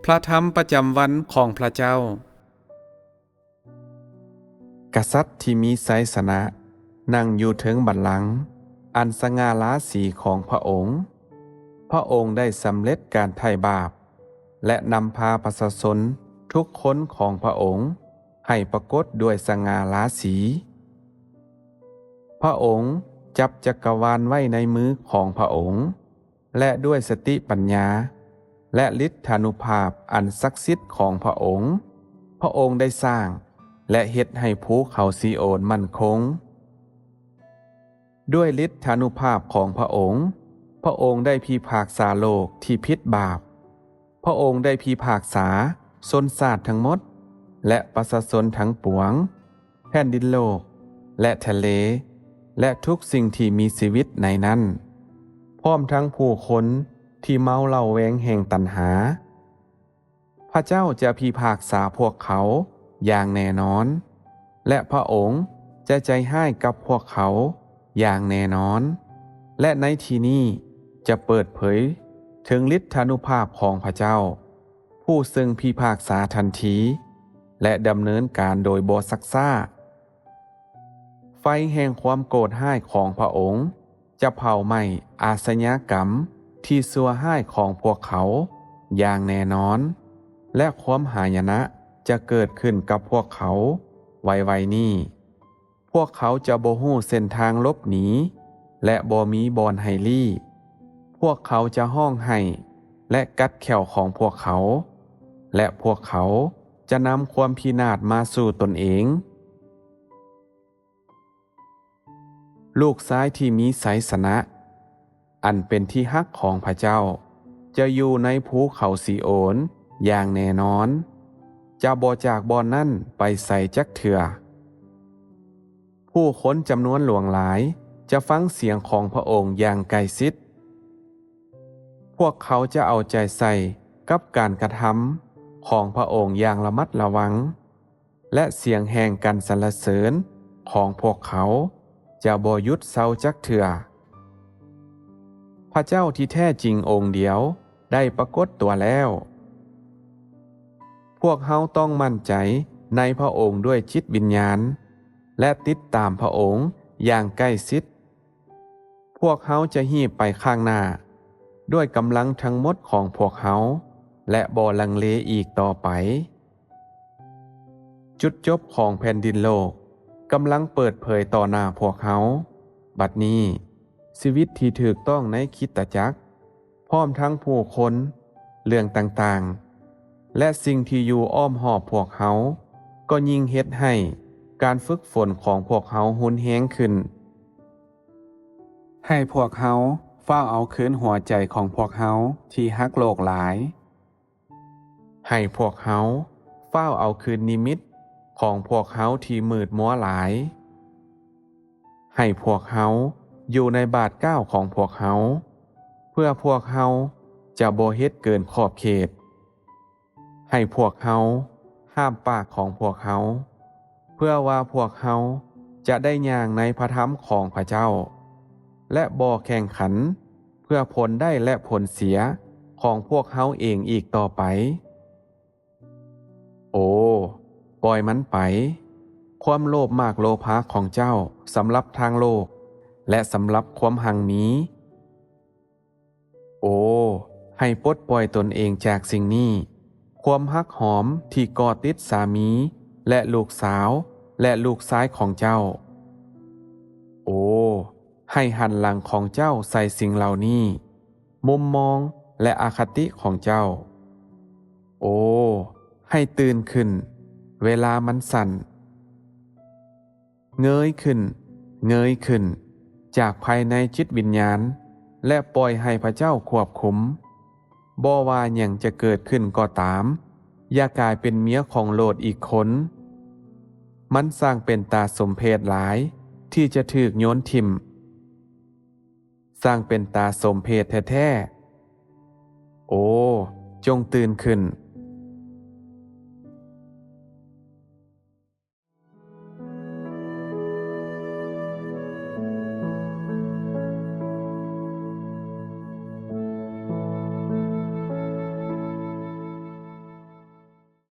ພະທຳປະຈຳວັນຂອງພະເຈົ້າ. ກະສັດທີ່ມີໄຊຊະນະ ນັ່ງຢູ່ເທິງບັນລັງອັນສະຫງ່າລາສີຂອງພະອົງ. ພະອົງໄດ້ສຳເລັດການໄຖ່ບາບ ແລະ ນຳພາປະຊາຊົນທຸກຄົນຂອງພະອົງໃຫ້ປາກົດດ້ວຍສະຫງ່າລາສີ. ພະອົງຈັບຈັກກະວານໄວ້ໃນມືຂອງພະອົງ. ແລະ ດ້ວຍສະຕິປັນຍາ ແລະ ລິດທານຸພາບອັນສັກສິດຂອງພະອົງ, ພະອົງໄດ້ສ້າງ ແລະ ເຮັດໃຫ້ພູເຂົາຊີໂອນໝັ້ນຄົງ. ດ້ວຍລິດທານຸພາບຂອງພະອົງ, ພະອົງໄດ້ພິພາກສາໂລກທີ່ຜິດບາບ. ພະອົງໄດ້ພິພາກສາຊົນຊາດທັງໝົດ ແລະ ປະຊາຊົນທັງປວງ, ແຜ່ນດິນໂລກ ແລະ ທະເລ ແລະ ທຸກສິ່ງທີ່ມີຊີວິດໃນນັ້ນ, ພ້ອມທັງຜູ້ຄົນທີ່ເມົາເຫຼົ້າແວງແຫ່ງຕັນຫາ. ພະເຈົ້າຈະພິພາກສາພວກເຂົາຢ່າງແນ່ນອນ, ແລະ ພະອົງຈະໃຈຮ້າຍກັບພວກເຂົາຢ່າງແນ່ນອນ, ແລະ ໃນທີ່ນີ້ຈະເປີດເຜີຍເຖິງລິດທານຸພາບຂອງພະເຈົ້າ, ຜູ້ເຊິ່ງພິພາກສາທັນທີ ແລະ ດຳເນີນການໂດຍບໍ່ຊັກຊ້າ. ໄຟແຫ່ງຄວາມໂກດຮ້າຍຂອງພະອົງຈະເຜົາໄໝ້ອາຊະຍາກຳທີ່ຊົ່ວຮ້າຍຂອງພວກເຂົາຢ່າງແນ່ນອນ, ແລະ ຄວາມຫາຍະນະຈະເກີດຂຶ້ນກັບພວກເຂົາໄວໆນີ້. ພວກເຂົາຈະບໍ່ຮູ້ເສັ້ນທາງຫຼົບໜີ ແລະ ບໍ່ມີບ່ອນໃຫ້ລີ້. ພວກເຂົາຈະຮ້ອງໄຫ້ ແລະ ກັດແຂ້ວຂອງພວກເຂົາ, ແລະ ພວກເຂົາຈະນຳຄວາມພິນາດມາສູ່ຕົນເອງ. ລູກຊາຍທີ່ມີໄຊຊະນະ ອັນເປັນທີ່ຮັກຂອງພະເຈົ້າ ຈະຢູ່ໃນພູເຂົາຊີໂອນຢ່າງແນ່ນອນ, ຈະບໍ່ຈາກບ່ອນນັ້ນໄປໃສຈັກເທື່ອ. ຜູ້ຄົນຈຳນວນຫຼວງຫຼາຍຈະຟັງສຽງຂອງພະອົງຢ່າງໃກ້ຊິດ. ພວກເຂົາຈະເອົາໃຈໃສ່ກັບການກະທຳຂອງພະອົງຢ່າງລະມັດລະວັງ. ແລະ ສຽງແຫ່ງການສັນລະເສີນຂອງພວກເຂົາຈະບໍ່ຢຸດເຊົາຈັກເທື່ອ. ພະເຈົ້າທີ່ແທ້ຈິງອົງດຽວໄດ້ປາກົດຕົວແລ້ວ. ພວກເຮົາຕ້ອງໝັ້ນໃຈໃນພະອົງດ້ວຍຈິດວິນຍານ ແລະ ຕິດຕາມພະອົງຢ່າງໃກ້ຊິດ. ພວກເຮົາຈະຮີບໄປຂ້າງໜ້າດ້ວຍກຳລັງທັງໝົດຂອງພວກເຮົາ ແລະ ບໍ່ລັງເລອີກຕໍ່ໄປ. ຈຸດຈົບຂອງແຜ່ນດິນໂລກກຳລັງເປີດເຜີຍຕໍ່ໜ້າພວກເຮົາ. ບັດນີ້, ຊີວິດທີ່ຖືກຕ້ອງໃນຄຣິສຕະຈັກ, ພ້ອມທັງຜູ້ຄົນ, ເລື່ອງຕ່າງໆ ແລະ ສິ່ງທີ່ຢູ່ອ້ອມຮອບພວກເຮົາ ກໍຍິ່ງເຮັດໃຫ້ການຝຶກຝົນຂອງພວກເຮົາຮຸນແຮງຂຶ້ນ. ໃຫ້ພວກເຮົາຟ້າວເອົາຄືນຫົວໃຈຂອງພວກເຮົາທີ່ຮັກໂລກຫຼາຍ. ໃຫ້ພວກເຮົາຟ້າວເອົາຄືນນິມິດຂອງພວກເຮົາທີ່ມືດມົວຫຼາຍ. ໃຫ້ພວກເຮົາຢູ່ໃນບາດກ້າວຂອງພວກເຮົາ, ເພື່ອພວກເຮົາຈະບໍ່ເຮັດເກີນຂອບເຂດ. ໃຫ້ພວກເຮົາຫ້າມປາກຂອງພວກເຮົາ, ເພື່ອວ່າພວກເຮົາຈະໄດ້ຍ່າງໃນພະທຳຂອງພະເຈົ້າ ແລະ ບໍ່ແຂ່ງຂັນເພື່ອຜົນໄດ້ ແລະ ຜົນເສຍຂອງພວກເຮົາເອງອີກຕໍ່ໄປ. ໂອ, ປ່ອຍມັນໄປ, ຄວາມໂລບມາກໂລພາຂອງເຈົ້າສຳລັບທາງໂລກ ແລະ ສຳລັບຄວາມຮັ່ງມີ. ໂອ, ໃຫ້ປົດປ່ອຍຕົນເອງຈາກສິ່ງນີ້, ຄວາມຮັກຫອມທີ່ເກາະຕິດສາມີ ແລະ ລູກສາວ ແລະ ລູກຊາຍຂອງເຈົ້າ. ໂອ, ໃຫ້ຫັນຫຼັງຂອງເຈົ້າໃສ່ສິ່ງເຫຼົ່ານີ້, ມຸມມອງ ແລະ ອະຄະຕິຂອງເຈົ້າ. ໂອ, ໃຫ້ຕື່ນຂຶ້ນ, ເວລາມັນສັ້ນ. ເງີຍຂຶ້ນ, ເງີຍຂຶ້ນ ຈາກພາຍໃນຈິດວິນຍານ ແລະ ປ່ອຍໃຫ້ພະເຈົ້າຄວບຄຸມ. ບໍ່ວ່າຫຍັງຈະເກີດຂຶ້ນກໍຕາມ, ຢ່າກາຍເປັນເມຍຂອງໂລດອີກຄົນ. ມັນຊ່າງເປັນຕາສົມເພດຫຼາຍທີ່ຈະຖືກໂຍນຖິ້ມ. ຊ່າງເປັນຕາສົມເພດແທ້ໆ. ໂອ, ຈົ່ງຕື່ນຂຶ້ນ,